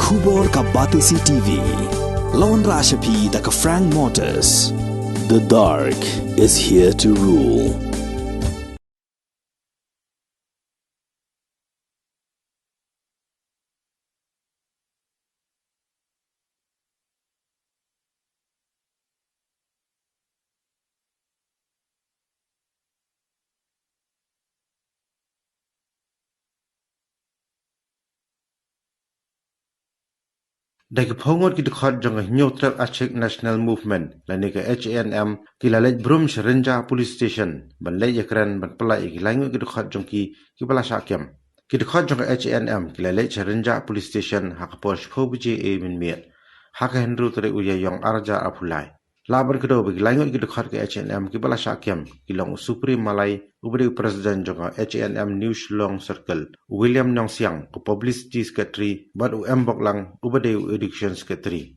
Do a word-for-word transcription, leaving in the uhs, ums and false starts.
Khubor ka Batesi T V. Lawan Rashapi da ka Frank Motors. The dark is here to rule. Da ki phew ngut ki dkhot jong ka Hynñiewtrep Achik National Movement lane ka H A N M ki la leit brum sha Rynjah Police Station ban leit ïakren ban pyllait ïa ki lai ngut ki dkhot jong ki ki ba la shah kem. Ki dkhot jong ka H A N M ki la leit sha Rynjah Police Station ha ka por shiphew baje mynmiet ha ka hynriew tarik u Ïaïong arhajar arphew lai. Lah ban kdew ba ki lai ngut ki dkhot ka H A N M ki ba la shah kem ki long u Supreme Malai uba dei u President jong ka H A N M New Shillong Circle, u William Nongsiang ka Publicity Secretary bad u M Boklang uba dei u Education Secretary.